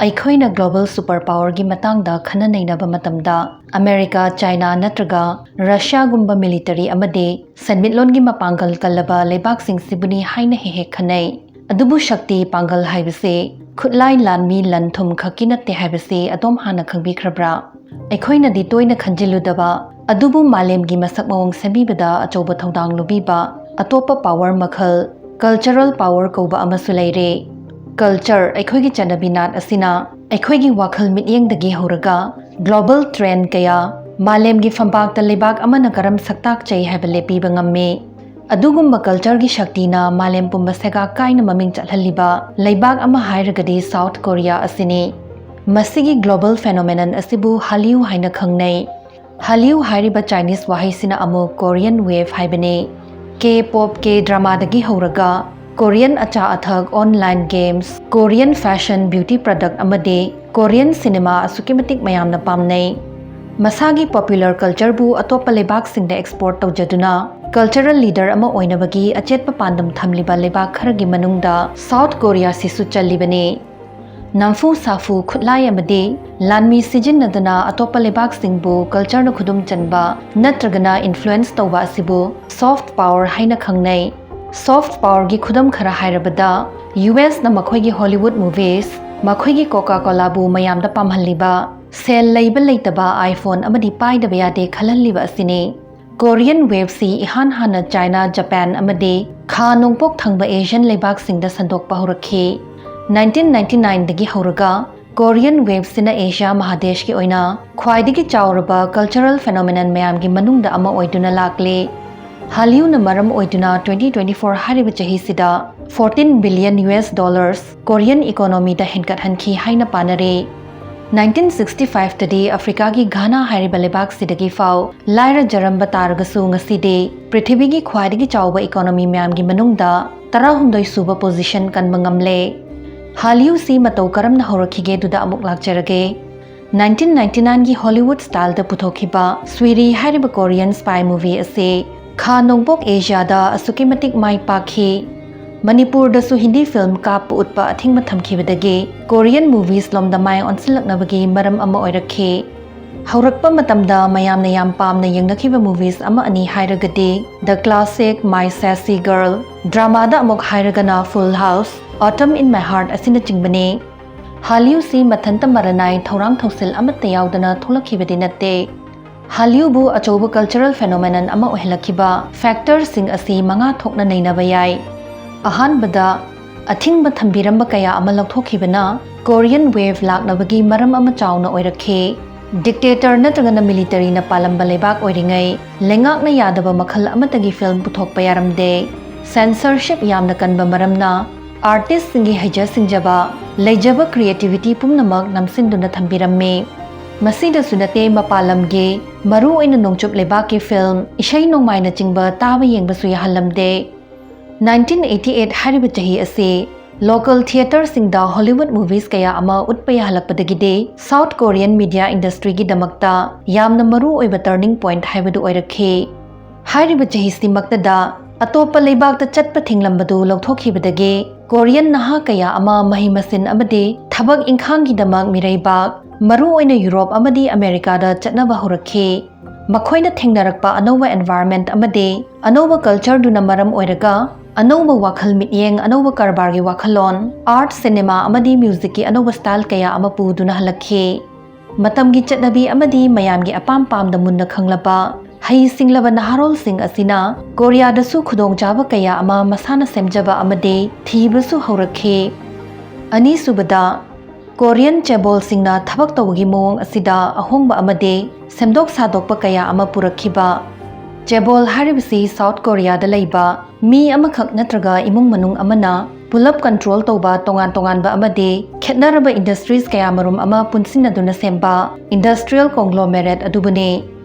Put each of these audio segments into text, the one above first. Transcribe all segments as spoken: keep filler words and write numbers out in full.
ꯑꯩꯈꯣꯏꯅ global super powerꯒꯤ ꯃꯇꯥꯡꯗ ꯈꯟꯅ ꯅꯩꯅꯕ ꯃꯇꯝꯗ, ꯑꯃꯦꯔꯤꯀꯥ, ꯆꯥꯏꯅꯥ ꯅꯠꯇ꯭ꯔꯒ ꯔꯁꯤꯌꯥꯒꯨꯝꯕ military ꯑꯃꯗꯤ ꯁꯦꯟꯃꯤꯠꯂꯣꯟꯒꯤ ꯃꯄꯥꯡꯒꯜ ꯀꯜꯂꯕ ꯂꯩꯕꯥꯛꯁꯤꯡꯁꯤꯕꯨꯅꯤ ꯍꯥꯏꯅ ꯍꯦꯛ ꯍꯦꯛ ꯈꯟꯅꯩ꯫ ꯑꯗꯨꯕꯨ ꯁꯛꯇꯤ ꯄꯥꯡꯒꯜ ꯍꯥꯏꯕꯁꯤ ꯈꯨꯠꯂꯥꯏ, ꯂꯥꯟꯃꯤ, ꯂꯟ ꯊꯨꯝ ꯈꯛꯀꯤ ꯅꯠꯇꯦ ꯍꯥꯏꯕꯁꯤ ꯑꯗꯣꯝ ꯍꯥꯟꯅ ꯈꯪꯕꯤꯈ꯭ꯔꯕ꯭ꯔꯥ? ꯑꯩꯈꯣꯏꯅꯗꯤ ꯇꯣꯏꯅ ꯈꯟꯖꯤꯜꯂꯨꯗꯕ, ꯑꯗꯨꯕꯨ ꯃꯥꯂꯦꯝꯒꯤ ꯃꯁꯛ ꯃꯑꯣꯡ ꯁꯦꯝꯕꯤꯕꯗ ꯑꯆꯧꯕ ꯊꯧꯗꯥꯡ ꯂꯧꯕꯤꯕ ꯑꯇꯣꯞꯄ power ꯃꯈꯜ, cultural power ꯀꯧꯕ ꯑꯃꯁꯨ ꯂꯩꯔꯦ꯫ Culture, ꯑꯩꯈꯣꯏꯒꯤ ꯆꯠꯅꯕꯤ ꯅꯥꯠ ꯑꯁꯤꯅ ꯑꯩꯈꯣꯏꯒꯤ ꯋꯥꯈꯜ ꯃꯤꯠꯌꯦꯡꯗꯒꯤ ꯍꯧꯔꯒ global trend ꯀꯌꯥ, ꯃꯥꯂꯦꯝꯒꯤ ꯐꯝꯄꯥꯛꯇ ꯂꯩꯕꯥꯛ ꯑꯃꯅ ꯀꯔꯝ ꯁꯛꯇꯥꯛꯆꯩ ꯍꯥꯏꯕ ꯂꯦꯞꯄꯤꯕ ꯉꯝꯃꯤ꯫ ꯑꯗꯨꯒꯨꯝꯕ cultureꯒꯤ ꯁꯛꯇꯤꯅ ꯃꯥꯂꯦꯝ ꯄꯨꯝꯕ ꯁꯦꯒꯥꯛ ꯀꯥꯏꯅ ꯃꯃꯤꯡ ꯆꯠꯍꯜꯂꯤꯕ ꯂꯩꯕꯥꯛ ꯑꯃ ꯍꯥꯏꯔꯒꯗꯤ South Korea ꯑꯁꯤꯅꯤ꯫ ꯃꯁꯤꯒꯤ global phenomenon ꯑꯁꯤꯕꯨ ꯍꯥꯂꯤꯎ ꯍꯥꯏꯅ ꯈꯪꯅꯩ꯫ ꯍꯥꯂꯤꯎ ꯍꯥꯏꯔꯤꯕ Chinese ꯋꯥꯍꯩꯁꯤꯅ ꯑꯃꯨꯛ Korean wave ꯍꯥꯏꯕꯅꯤ꯫ K-pop, K-dramaꯗꯒꯤ ꯍꯧꯔꯒ Korean ꯑꯆꯥ ꯑꯊꯛ, online games, Korean fashion, beauty product ꯑꯃꯗꯤ Korean cinema ꯑꯁꯨꯛꯀꯤ ꯃꯇꯤꯛ ꯃꯌꯥꯝꯅ ꯄꯥꯝꯅꯩ꯫ ꯃꯁꯥꯒꯤ popular cultureꯕꯨ ꯑꯇꯣꯞꯄ ꯂꯩꯕꯥꯛꯁꯤꯡꯗ export ꯇꯧꯖꯗꯨꯅ cultural leader ꯑꯃ ꯑꯣꯏꯅꯕꯒꯤ ꯑꯆꯦꯠꯄ ꯄꯥꯟꯗꯝ ꯊꯝꯂꯤꯕ ꯂꯩꯕꯥꯛ ꯈꯔꯒꯤ ꯃꯅꯨꯡꯗ South Koreaꯁꯤꯁꯨ ꯆꯜꯂꯤꯕꯅꯤ꯫ ꯅꯝꯐꯨ ꯁꯥꯐꯨ ꯈꯨꯠꯂꯥꯏ ꯑꯃꯗꯤ ꯂꯥꯟꯃꯤ ꯁꯤꯖꯤꯟꯅꯗꯨꯅ ꯑꯇꯣꯞꯄ ꯂꯩꯕꯥꯛꯁꯤꯡꯕꯨ cultureꯅ ꯈꯨꯗꯨꯝ ꯆꯟꯕ ꯅꯠꯇ꯭ꯔꯒꯅ influence ꯇꯧꯕ ꯑꯁꯤꯕꯨ soft power ꯍꯥꯏꯅ ꯈꯪꯅꯩ꯫ Soft powerꯒꯤ ꯈꯨꯗꯝ ꯈꯔ ꯍꯥꯏꯔꯕꯗ, USꯅ ꯃꯈꯣꯏꯒꯤ Hollywood movies, ꯃꯈꯣꯏꯒꯤ Coca-Colaꯕꯨ ꯃꯌꯥꯝꯗ ꯄꯥꯝꯍꯜꯂꯤꯕ, ꯁꯦꯜ ꯂꯩꯕ ꯂꯩꯇꯕ iPhone ꯑꯃꯗꯤ ꯄꯥꯏꯗꯕ ꯌꯥꯗꯦ ꯈꯜꯍꯜꯂꯤꯕ ꯑꯁꯤꯅꯤ꯫ Korean waveꯁꯤ ꯏꯍꯥꯟ ꯍꯥꯟꯅ ꯆꯥꯏꯅꯥ, ꯖꯄꯥꯟ ꯑꯃꯗꯤ ꯈꯥ ꯅꯣꯡꯄꯣꯛ ꯊꯪꯕ Asian ꯂꯩꯕꯥꯛꯁꯤꯡꯗ ꯁꯟꯗꯣꯛꯄ ꯍꯧꯔꯛꯈꯤ꯫ Nineteen ninety nineꯗꯒꯤ ꯍꯧꯔꯒ Korean waveꯁꯤꯅ Asia ꯃꯍꯥꯗꯦꯁꯀꯤ ꯑꯣꯏꯅ ꯈ꯭ꯋꯥꯏꯗꯒꯤ ꯆꯥꯎꯔꯕ cultural phenomenon ꯃꯌꯥꯝꯒꯤ ꯃꯅꯨꯡꯗ ꯑꯃ ꯑꯣꯏꯗꯨꯅ ꯂꯥꯛꯂꯤ꯫ ꯍꯥꯂꯤꯎꯅ ꯃꯔꯝ ꯑꯣꯏꯗꯨꯅ twenty twenty four ꯍꯥꯏꯔꯤꯕ ꯆꯍꯤꯁꯤꯗ fourteen billion US dollars Korean economyꯗ ꯍꯦꯟꯒꯠꯍꯟꯈꯤ ꯍꯥꯏꯅ ꯄꯥꯅꯔꯤ꯫ Nineteen sixty fiveꯇꯗꯤ Africaꯒꯤ Ghana ꯍꯥꯏꯔꯤꯕ ꯂꯩꯕꯥꯛꯁꯤꯗꯒꯤ ꯐꯥꯎ ꯂꯥꯏꯔꯖꯔꯝꯕ ꯇꯥꯔꯒꯁꯨ, ꯉꯁꯤꯗꯤ ꯄ꯭ꯔꯤꯊꯤꯕꯤꯒꯤ ꯈ꯭ꯋꯥꯏꯗꯒꯤ ꯆꯥꯎꯕ economy ꯃꯌꯥꯝꯒꯤ ꯃꯅꯨꯡꯗ ꯇꯔꯥꯍꯨꯝꯗꯣꯏ ꯁꯨꯕ position ꯀꯟꯕ ꯉꯝꯂꯦ꯫ ꯍꯥꯂꯤꯎꯁꯤ ꯃꯇꯧ ꯀꯔꯝꯅ ꯍꯧꯔꯛꯈꯤꯒꯦꯗꯨꯗ ꯑꯃꯨꯛ ꯂꯥꯛꯆꯔꯒꯦ꯫ Nineteen ninety nineꯒꯤ Hollywood styleꯗ ꯄꯨꯊꯣꯛꯈꯤꯕ ꯁ꯭ꯋꯤꯔꯤ ꯍꯥꯏꯔꯤꯕ Korean spy movie ꯑꯁꯤ ꯈꯥ ꯅꯣꯡꯄꯣꯛ Asiaꯗ ꯑꯁꯨꯛꯀꯤ ꯃꯇꯤꯛ ꯃꯥꯏ ꯄꯥꯛꯈꯤ꯫ ꯃꯅꯤꯄꯨꯔꯗꯁꯨ ꯍꯤꯟꯗꯤ ꯐꯤꯜꯝ ꯀꯥꯞꯄ ꯎꯠꯄ ꯑꯊꯤꯡꯕ ꯊꯝꯈꯤꯕꯗꯒꯤ ꯀꯣꯔꯤꯌꯟ ꯃꯨꯚꯤꯁ ꯂꯣꯝꯗ ꯃꯥꯏ ꯑꯣꯟꯁꯤꯜꯂꯛꯅꯕꯒꯤ ꯃꯔꯝ ꯑꯃ ꯑꯣꯏꯔꯛꯈꯤ꯫ ꯍꯧꯔꯛꯄ ꯃꯇꯝꯗ ꯃꯌꯥꯝꯅ ꯌꯥꯝ ꯄꯥꯝꯅ ꯌꯦꯡꯅꯈꯤꯕ ꯃꯨꯚꯤꯁ ꯑꯃ ꯑꯅꯤ ꯍꯥꯏꯔꯒꯗꯤ The Classic, My Sassy Girl, ꯗ꯭ꯔꯃꯥꯗ ꯑꯃꯨꯛ ꯍꯥꯏꯔꯒꯅ Full House, Autumn in My Heart ꯑꯁꯤꯅꯆꯤꯡꯕꯅꯤ꯫ ꯍꯥꯂꯤꯎꯁꯤ ꯃꯊꯟꯇ ꯃꯔꯅꯥꯏ ꯊꯧꯔꯥꯡ ꯊꯧꯁꯤꯜ ꯑꯃꯠꯇ ꯌꯥꯎꯗꯅ ꯊꯣꯛꯂꯛꯈꯤꯕꯗꯤ ꯅꯠꯇꯦ꯫ ꯍꯥꯂꯤꯎꯕꯨ ꯑꯆꯧꯕ ꯀꯜꯆꯔꯦꯜ ꯐꯦꯅꯣꯃꯦꯅꯟ ꯑꯃ ꯑꯣꯏꯍꯜꯂꯛꯈꯤꯕ ꯐꯦꯛꯇꯔꯁꯤꯡ ꯑꯁꯤ ꯃꯉꯥ ꯊꯣꯛꯅ ꯅꯩꯅꯕ ꯌꯥꯏ꯫ ꯑꯍꯥꯟꯕꯗ, ꯑꯊꯤꯡꯕ ꯊꯝꯕꯤꯔꯝꯕ ꯀꯌꯥ ꯑꯃ ꯂꯧꯊꯣꯛꯈꯤꯕꯅ ꯀꯣꯔꯤꯌꯟ ꯋꯦꯚ ꯂꯥꯛꯅꯕꯒꯤ ꯃꯔꯝ ꯑꯃ ꯆꯥꯎꯅ ꯑꯣꯏꯔꯛꯈꯤ꯫ ꯗꯤꯛꯇꯦꯇꯔ ꯅꯠꯇ꯭ꯔꯒꯅ ꯃꯤꯂꯤꯇꯔꯤꯅ ꯄꯥꯜꯂꯝꯕ ꯂꯩꯕꯥꯛ ꯑꯣꯏꯔꯤꯉꯩ, ꯂꯩꯉꯥꯛꯅ ꯌꯥꯗꯕ ꯃꯈꯜ ꯑꯃꯠꯇꯒꯤ ꯐꯤꯜꯝ ꯄꯨꯊꯣꯛꯄ ꯌꯥꯔꯝꯗꯦ꯫ ꯁꯦꯟꯁꯔꯁꯤꯞ ꯌꯥꯝꯅ ꯀꯟꯕ ꯃꯔꯝꯅ ꯑꯥꯔꯇꯤꯁꯁꯤꯡꯒꯤ ꯍꯩꯖ ꯁꯤꯡꯖꯕ, ꯂꯩꯖꯕ ꯀ꯭ꯔꯤꯌꯦꯇꯤꯚꯤꯇꯤ ꯄꯨꯝꯅꯃꯛ ꯅꯝꯁꯤꯟꯗꯨꯅ ꯊꯝꯕꯤꯔꯝꯃꯤ꯫ ꯃꯁꯤꯗꯁꯨ ꯅꯠꯇꯦ, ꯃꯄꯥꯟ ꯂꯝꯒꯤ, ꯃꯔꯨꯑꯣꯏꯅ ꯅꯣꯡꯆꯨꯞ ꯂꯩꯕꯥꯛꯀꯤ ꯐꯤꯜꯝ, ꯏꯁꯩ ꯅꯣꯡꯃꯥꯏꯅꯆꯤꯡꯕ ꯇꯥꯕ ꯌꯦꯡꯕꯁꯨ ꯌꯥꯍꯜꯂꯝꯗꯦ꯫ ꯅꯥꯏꯟꯇꯤꯟ ꯑꯩꯠꯇꯤ ꯑꯩꯠ ꯍꯥꯏꯔꯤꯕ ꯆꯍꯤ ꯑꯁꯤ ꯂꯣꯀꯦꯜ ꯊꯤꯌꯦꯇꯔꯁꯤꯡꯗ ꯍꯣꯂꯤꯋꯨꯗ ꯃꯨꯚꯤꯁ ꯀꯌꯥ ꯑꯃ ꯎꯠꯄ ꯌꯥꯍꯜꯂꯛꯄꯗꯒꯤꯗꯤ ꯁꯥꯎꯠ ꯀꯣꯔꯤꯌꯟ ꯃꯤꯗꯤꯌꯥ ꯏꯟꯗꯁꯇ꯭ꯔꯤꯒꯤꯗꯃꯛꯇ ꯌꯥꯝꯅ ꯃꯔꯨ ꯑꯣꯏꯕ ꯇꯔꯅꯤꯡ ꯄꯣꯏꯟꯠ ꯍꯥꯏꯕꯗꯨ ꯑꯣꯏꯔꯛꯈꯤ꯫ ꯍꯥꯏꯔꯤꯕ ꯆꯍꯤꯁꯤꯃꯛꯇꯗ ꯑꯇꯣꯞꯄ ꯂꯩꯕꯥꯛꯇ ꯆꯠꯄ ꯊꯤꯡꯂꯝꯕꯗꯨ ꯂꯧꯊꯣꯛꯈꯤꯕꯗꯒꯤ ꯀꯣꯔꯤꯌꯟ ꯅꯍꯥ ꯀꯌꯥ ꯑꯃ ꯃꯍꯩ ꯃꯁꯤꯡ ꯑꯃꯗꯤ ꯊꯕꯛ ꯏꯪꯈꯥꯡꯒꯤꯗꯃꯛ ꯃꯤꯔꯩꯕꯥꯛ, ꯃꯔꯨꯑꯣꯏꯅ ꯌꯨꯔꯣꯞ ꯑꯃꯗꯤ ꯑꯃꯦꯔꯤꯀꯥꯗ ꯆꯠꯅꯕ ꯍꯧꯔꯛꯈꯤ꯫ ꯃꯈꯣꯏꯅ ꯊꯦꯡꯅꯔꯛꯄ ꯑꯅꯧꯕ ꯑꯦꯟꯚꯥꯏꯔꯟꯃꯦꯟꯠ ꯑꯃꯗꯤ ꯑꯅꯧꯕ ꯀꯜꯆꯔꯗꯨꯅ ꯃꯔꯝ ꯑꯣꯏꯔꯒ ꯑꯅꯧꯕ ꯋꯥꯈꯜ ꯃꯤꯠꯌꯦꯡ, ꯑꯅꯧꯕ ꯀꯔꯕꯥꯔꯒꯤ ꯋꯥꯈꯜꯂꯣꯟ, ꯑꯥꯔꯠ, ꯁꯤꯅꯦꯃꯥ ꯑꯃꯗꯤ ꯃ꯭ꯌꯨꯖꯤꯛꯀꯤ ꯑꯅꯧꯕ ꯁ꯭ꯇꯥꯏꯜ ꯀꯌꯥ ꯑꯃ ꯄꯨꯗꯨꯅ ꯍꯜꯂꯛꯈꯤ꯫ ꯃꯇꯝꯒꯤ ꯆꯠꯅꯕꯤ ꯑꯃꯗꯤ ꯃꯌꯥꯝꯒꯤ ꯑꯄꯥꯝ ꯄꯥꯝꯗ ꯃꯨꯟꯅ ꯈꯪꯂꯕ, ꯍꯩꯁꯤꯡꯂꯕ ꯅꯍꯥꯔꯣꯜꯁꯤꯡ ꯑꯁꯤꯅ ꯀꯣꯔꯤꯌꯥꯗꯁꯨ ꯈꯨꯗꯣꯡꯆꯥꯕ ꯀꯌꯥ ꯑꯃ ꯃꯁꯥꯅ ꯁꯦꯝꯖꯕ ꯑꯃꯗꯤ ꯊꯤꯕꯁꯨ ꯍꯧꯔꯛꯈꯤ꯫ ꯑꯅꯤꯁꯨꯕꯗ, ꯀꯣꯔꯤꯌꯟ ꯆꯦꯕꯣꯜꯁꯤꯡꯅ ꯊꯕꯛ ꯇꯧꯕꯒꯤ ꯃꯑꯣꯡ ꯑꯁꯤꯗ ꯑꯍꯣꯡꯕ ꯑꯃꯗꯤ ꯁꯦꯝꯗꯣꯛ ꯁꯥꯗꯣꯛꯄ ꯀꯌꯥ ꯑꯃ ꯄꯨꯔꯛꯈꯤꯕ꯫ ꯆꯦꯕꯣꯜ ꯍꯥꯏꯔꯤꯕꯁꯤ ꯁꯥꯎꯠ ꯀꯣꯔꯤꯌꯥꯗ ꯂꯩꯕ ꯃꯤ ꯑꯃꯈꯛ ꯅꯠꯇ꯭ꯔꯒ ꯏꯃꯨꯡ ꯃꯅꯨꯡ ꯑꯃꯅ ꯄꯨꯂꯞ ꯀꯟꯇ꯭ꯔꯣꯜ ꯇꯧꯕ ꯇꯣꯉꯥꯟ ꯇꯣꯉꯥꯟꯕ ꯑꯃꯗꯤ ꯈꯦꯠꯅꯔꯕ ꯏꯟꯗꯁꯇ꯭ꯔꯤꯁ ꯀꯌꯥꯃꯔꯨꯝ ꯑꯃ ꯄꯨꯟꯁꯤꯟꯅꯗꯨꯅ ꯁꯦꯝꯕ ꯏꯟꯗꯁꯇ꯭ꯔꯤꯌꯦꯜ ꯀꯣꯡꯒ꯭ꯂꯣꯃꯦꯔꯦꯠ ꯑꯗꯨꯕꯨꯅꯤ꯫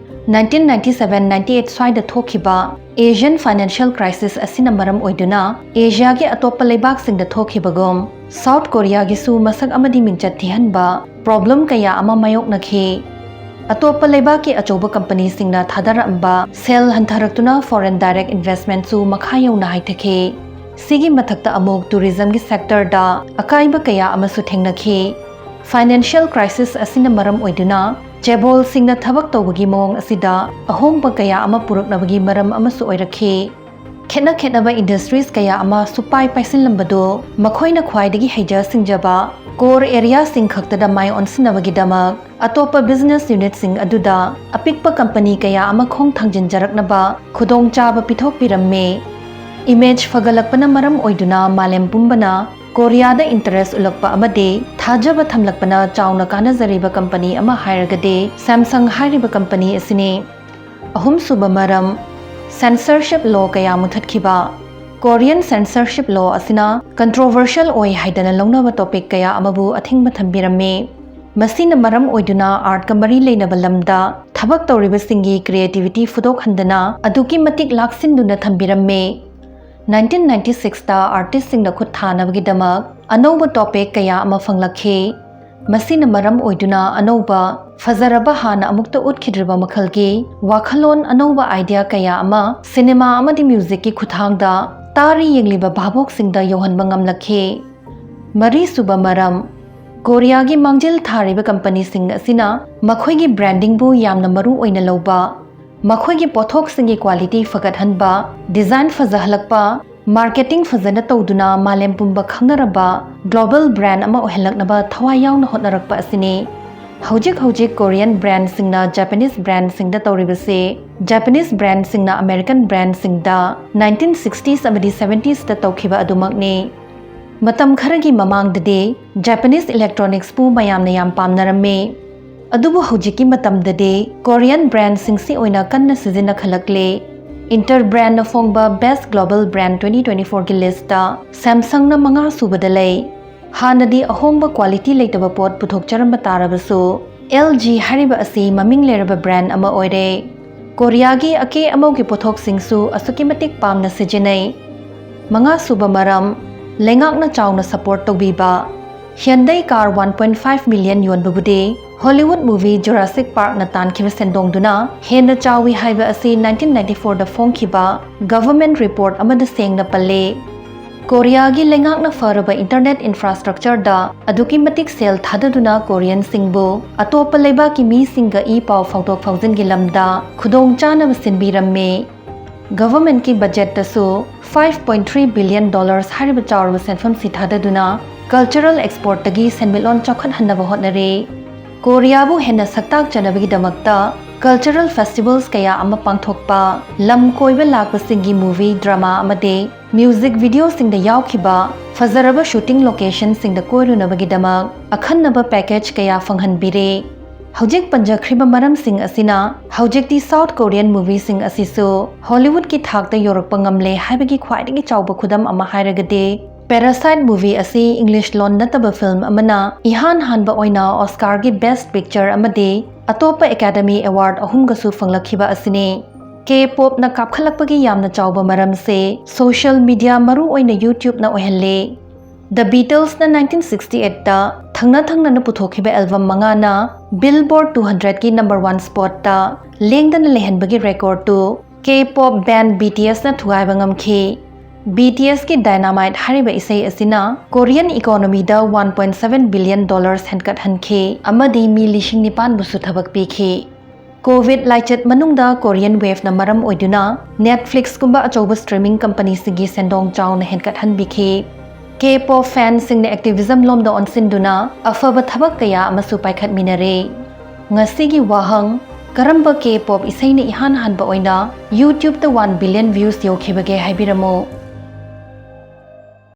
Nineteen ninety seven ninety eight ꯁ꯭ꯋꯥꯏꯗ ꯊꯣꯛꯈꯤꯕ ꯑꯦꯁꯤꯌꯥꯟ ꯐꯥꯏꯅꯥꯟꯁꯤꯌꯦꯜ ꯀ꯭ꯔꯥꯏꯁꯤꯁ ꯑꯁꯤꯅ ꯃꯔꯝ ꯑꯣꯏꯗꯨꯅ ꯑꯦꯁꯤꯌꯥꯒꯤ ꯑꯇꯣꯞꯄ ꯂꯩꯕꯥꯛꯁꯤꯡꯗ ꯊꯣꯛꯈꯤꯕꯒꯨꯝ ꯁꯥꯎꯠ ꯀꯣꯔꯤꯌꯥꯒꯤꯁꯨ ꯃꯁꯛ ꯑꯃꯗꯤ ꯃꯤꯡꯆꯠ ꯊꯤꯍꯟꯕ ꯄ꯭ꯔꯣꯕ꯭ꯂꯦꯝ ꯀꯌꯥ ꯑꯃ ꯃꯥꯌꯣꯛꯅꯈꯤ꯫ ꯑꯇꯣꯞꯄ ꯂꯩꯕꯥꯛꯀꯤ ꯑꯆꯧꯕ ꯀꯝꯄꯅꯤꯁꯤꯡꯅ ꯊꯥꯗꯔꯛꯂꯝꯕ ꯁꯦꯜ ꯍꯟꯊꯔꯛꯇꯨꯅ ꯐꯣꯔꯦꯟ ꯗꯥꯏꯔꯦꯛ ꯏꯟꯚꯦꯁ꯭ꯠꯃꯦꯟꯠꯁꯨ ꯃꯈꯥ ꯌꯧꯅ ꯍꯥꯏꯊꯈꯤ꯫ ꯁꯤꯒꯤ ꯃꯊꯛꯇ ꯑꯃꯨꯛ tourismꯒꯤ sectorꯗ ꯑꯀꯥꯏꯕ ꯀꯌꯥ ꯑꯃꯁꯨ ꯊꯦꯡꯅꯈꯤ꯫ Financial crisis ꯑꯁꯤꯅ ꯃꯔꯝ ꯑꯣꯏꯗꯨꯅ ꯆꯦꯕꯣꯜꯁꯤꯡꯅ ꯊꯕꯛ ꯇꯧꯕꯒꯤ ꯃꯑꯣꯡ ꯑꯁꯤꯗ ꯑꯍꯣꯡꯕ ꯀꯌꯥ ꯑꯃ ꯄꯨꯔꯛꯅꯕꯒꯤ ꯃꯔꯝ ꯑꯃꯁꯨ ꯑꯣꯏꯔꯛꯈꯤ꯫ ꯈꯦꯠꯅ ꯈꯦꯠꯅꯕ industries ꯀꯌꯥ ꯑꯃ ꯁꯨꯄꯥꯏ ꯄꯥꯏꯁꯤꯜꯂꯝꯕꯗꯨ ꯃꯈꯣꯏꯅ ꯈ꯭ꯋꯥꯏꯗꯒꯤ ꯍꯩꯖ ꯁꯤꯡꯖꯕ core areaꯁꯤꯡ ꯈꯛꯇꯗ ꯃꯥꯏ ꯑꯣꯟꯁꯤꯟꯅꯕꯒꯤꯗꯃꯛ ꯑꯇꯣꯞꯄ business unitꯁꯤꯡ ꯑꯗꯨꯗ ꯑꯄꯤꯛꯄ company ꯀꯌꯥ ꯑꯃ ꯈꯣꯡ ꯊꯥꯡꯖꯤꯟꯖꯔꯛꯅꯕ ꯈꯨꯗꯣꯡꯆꯥꯕ ꯄꯤꯊꯣꯛꯄꯤꯔꯝꯃꯤ꯫ Image ꯐꯒꯠꯂꯛꯄꯅ ꯃꯔꯝ ꯑꯣꯏꯗꯨꯅ ꯃꯥꯂꯦꯝ ꯄꯨꯝꯕꯅ ꯀꯣꯔꯤꯌꯥꯗ interest ꯎꯠꯂꯛꯄ ꯑꯃꯗꯤ ꯊꯥꯖꯕ ꯊꯝꯂꯛꯄꯅ ꯆꯥꯎꯅ ꯀꯥꯟꯅꯖꯔꯤꯕ company ꯑꯃ ꯍꯥꯏꯔꯒꯗꯤ Samsung ꯍꯥꯏꯔꯤꯕ company ꯑꯁꯤꯅꯤ꯫ ꯑꯍꯨꯝꯁꯨꯕ ꯃꯔꯝ, censorship law ꯀꯌꯥ ꯃꯨꯊꯠꯈꯤꯕ꯫ Korean censorship law ꯑꯁꯤꯅ controversial ꯑꯣꯏ ꯍꯥꯏꯗꯅ ꯂꯧꯅꯕ topic ꯀꯌꯥ ꯑꯃꯕꯨ ꯑꯊꯤꯡꯕ ꯊꯝꯕꯤꯔꯝꯃꯤ꯫ ꯃꯁꯤꯅ ꯃꯔꯝ ꯑꯣꯏꯗꯨꯅ artꯀ ꯃꯔꯤ ꯂꯩꯅꯕ ꯂꯝꯗ ꯊꯕꯛ ꯇꯧꯔꯤꯕꯁꯤꯡꯒꯤ creativity ꯐꯨꯗꯣꯛꯍꯟꯗꯅ ꯑꯗꯨꯛꯀꯤ ꯃꯇꯤꯛ ꯂꯥꯛꯁꯤꯟꯗꯨꯅ ꯊꯝꯕꯤꯔꯝꯃꯤ꯫ Nineteen ninety sixꯇ artistꯁꯤꯡꯅ ꯈꯨꯠ ꯊꯥꯅꯕꯒꯤꯗꯃꯛ ꯑꯅꯧꯕ topic ꯀꯌꯥ ꯑꯃ ꯐꯪꯂꯛꯈꯤ꯫ ꯃꯁꯤꯅ ꯃꯔꯝ ꯑꯣꯏꯗꯨꯅ ꯑꯅꯧꯕ, ꯐꯖꯔꯕ, ꯍꯥꯟꯅ ꯑꯃꯨꯛꯇ ꯎꯠꯈꯤꯗ꯭ꯔꯤꯕ ꯃꯈꯜꯒꯤ ꯋꯥꯈꯜꯂꯣꯟ, ꯑꯅꯧꯕ idea ꯀꯌꯥ ꯑꯃ cinema ꯑꯃꯗꯤ musicꯀꯤ ꯈꯨꯠꯊꯥꯡꯗ ꯇꯥꯔꯤ ꯌꯦꯡꯂꯤꯕ ꯚꯥꯕꯣꯛꯁꯤꯡꯗ ꯌꯧꯍꯟꯕ ꯉꯝꯂꯛꯈꯤ꯫ ꯃꯔꯤꯁꯨꯕ ꯃꯔꯝ, ꯀꯣꯔꯤꯌꯥꯒꯤ ꯃꯥꯡꯖꯤꯜ ꯊꯥꯔꯤꯕ companyꯁꯤꯡ ꯑꯁꯤꯅ ꯃꯈꯣꯏꯒꯤ brandingꯕꯨ ꯌꯥꯝꯅ ꯃꯔꯨ ꯑꯣꯏꯅ ꯂꯧꯕ, ꯃꯈꯣꯏꯒꯤ ꯄꯣꯠꯊꯣꯛꯁꯤꯡꯒꯤ quality ꯐꯒꯠꯍꯟꯕ, design ꯐꯖꯍꯜꯂꯛꯄ, marketing ꯐꯖꯅ ꯇꯧꯗꯨꯅ ꯃꯥꯂꯦꯝ ꯄꯨꯝꯕ ꯈꯪꯅꯔꯕ global brand ꯑꯃ ꯑꯣꯏꯍꯜꯂꯛꯅꯕ ꯊꯋꯥꯏ ꯌꯥꯎꯅ ꯍꯣꯠꯅꯔꯛꯄ ꯑꯁꯤꯅꯤ꯫ ꯍꯧꯖꯤꯛ ꯍꯧꯖꯤꯛ Korean brandꯁꯤꯡꯅ Japanese brandꯁꯤꯡꯗ ꯇꯧꯔꯤꯕꯁꯤ Japanese brandꯁꯤꯡꯅ American brandꯁꯤꯡꯗ nineteen sixties ꯑꯃꯗꯤ seventiesto ꯇꯧꯈꯤꯕ ꯑꯗꯨꯃꯛꯅꯤ꯫ ꯃꯇꯝ ꯈꯔꯒꯤ ꯃꯃꯥꯡꯗꯗꯤ Japanese electronicsꯄꯨ ꯃꯌꯥꯝꯅ ꯌꯥꯝ ꯄꯥꯝꯅꯔꯝꯃꯤ꯫ ꯑꯗꯨꯕꯨ ꯍꯧꯖꯤꯛꯀꯤ ꯃꯇꯝꯗꯗꯤ Korean brandꯁꯤꯡꯁꯤ ꯑꯣꯏꯅ ꯀꯟꯅ ꯁꯤꯖꯤꯟꯅꯈꯠꯂꯛꯂꯦ꯫ Interbrandꯅ ꯐꯣꯡꯕ Best Global Brand twenty twenty-fourꯒꯤ listꯇ Samsungꯅ ꯃꯉꯥ ꯁꯨꯕꯗ ꯂꯩ꯫ ꯍꯥꯟꯅꯗꯤ ꯑꯍꯣꯡꯕ quality ꯂꯩꯇꯕ ꯄꯣꯠ ꯄꯨꯊꯣꯛꯆꯔꯝꯕ ꯇꯥꯔꯕꯁꯨ, LG ꯍꯥꯏꯔꯤꯕ ꯑꯁꯤ ꯃꯃꯤꯡ ꯂꯩꯔꯕ brand ꯑꯃ ꯑꯣꯏꯔꯦ꯫ ꯀꯣꯔꯤꯌꯥꯒꯤ ꯑꯀꯦ ꯑꯃꯧꯒꯤ ꯄꯣꯠꯊꯣꯛꯁꯤꯡꯁꯨ ꯑꯁꯨꯛꯀꯤ ꯃꯇꯤꯛ ꯄꯥꯝꯅ ꯁꯤꯖꯤꯟꯅꯩ꯫ ꯃꯉꯥꯁꯨꯕ ꯃꯔꯝ, ꯂꯩꯉꯥꯛꯅ ꯆꯥꯎꯅ support ꯇꯧꯕꯤꯕ꯫ Hyundai car one point five million ꯌꯣꯟꯕꯕꯨꯗꯤ Hollywood movie Jurassic Parkꯅ ꯇꯥꯟꯈꯤꯕ ꯁꯦꯟꯗꯣꯡꯗꯨꯅ ꯍꯦꯟꯅ ꯆꯥꯎꯏ ꯍꯥꯏꯕ ꯑꯁꯤ nineteen ninety-fourꯗ ꯐꯣꯡꯈꯤꯕ government report ꯑꯃꯗ ꯁꯦꯡꯅ ꯄꯜꯂꯦ꯫ ꯀꯣꯔꯤꯌꯥꯒꯤ ꯂꯩꯉꯥꯛꯅ ꯐꯔꯕ internet infrastructureꯗ ꯑꯗꯨꯛꯀꯤ ꯃꯇꯤꯛ ꯁꯦꯜ ꯊꯥꯗꯗꯨꯅ ꯀꯣꯔꯤꯌꯟꯁꯤꯡꯕꯨ ꯑꯇꯣꯞꯄ ꯂꯩꯕꯥꯛꯀꯤ ꯃꯤꯁꯤꯡꯒ ꯏ ꯄꯥꯎ ꯐꯥꯎꯗꯣꯛ ꯐꯥꯎꯖꯤꯟꯒꯤ ꯂꯝꯗ ꯈꯨꯗꯣꯡꯆꯥꯅꯕ ꯁꯤꯟꯕꯤꯔꯝꯃꯤ꯫ Governmentꯀꯤ budgetꯇꯁꯨ five point three billion dollars ꯍꯥꯏꯔꯤꯕ ꯆꯥꯎꯔꯕ ꯁꯦꯟꯐꯝꯁꯤ ꯊꯥꯗꯗꯨꯅ cultural exportꯇꯒꯤ ꯁꯦꯟꯃꯤꯠꯂꯣꯟ ꯆꯥꯎꯈꯠꯍꯟꯅꯕ ꯍꯣꯠꯅꯔꯤ꯫ ꯀꯣꯔꯤꯌꯥꯕꯨ ꯍꯦꯟꯅ ꯁꯛꯇꯥꯛꯆꯅꯕꯒꯤꯗꯃꯛꯇ cultural festivals ꯀꯌꯥ ꯑꯃ ꯄꯥꯡꯊꯣꯛꯄ, ꯂꯝ ꯀꯣꯏꯕ ꯂꯥꯛꯄꯁꯤꯡꯒꯤ movie, drama ꯑꯃꯗꯤ music videoꯁꯤꯡꯗ ꯌꯥꯎꯈꯤꯕ ꯐꯖꯔꯕ shooting locationꯁꯤꯡꯗ ꯀꯣꯏꯔꯨꯅꯕꯒꯤꯗꯃꯛ ꯑꯈꯟꯅꯕ package ꯀꯌꯥ ꯐꯪꯍꯟꯕꯤꯔꯦ꯫ ꯍꯧꯖꯤꯛ ꯄꯟꯖꯈ꯭ꯔꯤꯕ ꯃꯔꯝꯁꯤꯡ ꯑꯁꯤꯅ ꯍꯧꯖꯤꯛꯇꯤ South Korean movieꯁꯤꯡ ꯑꯁꯤꯁꯨ Hollywoodꯀꯤ ꯊꯥꯛꯇ ꯌꯧꯔꯛꯄ ꯉꯝꯂꯦ ꯍꯥꯏꯕꯒꯤ ꯈ꯭ꯋꯥꯏꯗꯒꯤ ꯆꯥꯎꯕ ꯈꯨꯗꯝ ꯑꯃ ꯍꯥꯏꯔꯒꯗꯤ Parasite movie ꯑꯁꯤ English ꯂꯣꯟ ꯅꯠꯇꯕ film ꯑꯃꯅ ꯏꯍꯥꯟ ꯍꯥꯟꯕ ꯑꯣꯏꯅ Oscarꯒꯤ Best Picture ꯑꯃꯗꯤ ꯑꯇꯣꯞꯄ Academy Award ꯑꯍꯨꯝꯒꯁꯨ ꯐꯪꯂꯛꯈꯤꯕ ꯑꯁꯤꯅꯤ꯫ K-popꯅ ꯀꯥꯞꯈꯠꯂꯛꯄꯒꯤ ꯌꯥꯝꯅ ꯆꯥꯎꯕ ꯃꯔꯝꯁꯦ social media, ꯃꯔꯨ ꯑꯣꯏꯅ YouTubeꯅ ꯑꯣꯏꯍꯜꯂꯦ꯫ The Beatlesꯅ nineteen sixty eightꯇ ꯊꯪꯅ ꯊꯪꯅꯅ ꯄꯨꯊꯣꯛꯈꯤꯕ album ꯃꯉꯥꯅ Billboard two hundredꯀꯤ number one spotꯇ ꯂꯦꯡꯗꯅ ꯂꯩꯍꯟꯕꯒꯤ recordꯇꯨ K-pop band BTSꯅ ꯊꯨꯒꯥꯏꯕ ꯉꯝꯈꯤ꯫ BTSꯀꯤ Dynamite ꯍꯥꯏꯔꯤꯕ ꯏꯁꯩ ꯑꯁꯤꯅ Korean economyꯗ one point seven billion dollars ꯍꯦꯟꯒꯠꯍꯟꯈꯤ ꯑꯃꯗꯤ ꯃꯤ ꯂꯤꯁꯤꯡ ꯅꯤꯄꯥꯟꯕꯨꯁꯨ ꯊꯕꯛ ꯄꯤꯈꯤ꯫ Covid ꯂꯥꯏꯆꯠ ꯃꯅꯨꯡꯗ Korean waveꯅ ꯃꯔꯝ ꯑꯣꯏꯗꯨꯅ Netflixꯀꯨꯝꯕ ꯑꯆꯧꯕ streaming companyꯁꯤꯡꯒꯤ ꯁꯦꯟꯗꯣꯡ ꯆꯥꯎꯅ ꯍꯦꯟꯒꯠꯍꯟꯕꯤꯈꯤ꯫ K-pop fanꯁꯤꯡꯅ activism ꯂꯣꯝꯗ ꯑꯣꯟꯁꯤꯟꯗꯨꯅ ꯑꯐꯕ ꯊꯕꯛ ꯀꯌꯥ ꯑꯃꯁꯨ ꯄꯥꯏꯈꯠꯃꯤꯟꯅꯔꯦ꯫ ꯉꯁꯤꯒꯤ ꯋꯥꯍꯪ, ꯀꯔꯝꯕ K-pop ꯏꯁꯩꯅ ꯏꯍꯥꯟ ꯍꯥꯟꯕ ꯑꯣꯏꯅ YouTubeꯇ one billion views ꯌꯧꯈꯤꯕꯒꯦ ꯍꯥꯏꯕꯤꯔꯝꯃꯨ꯫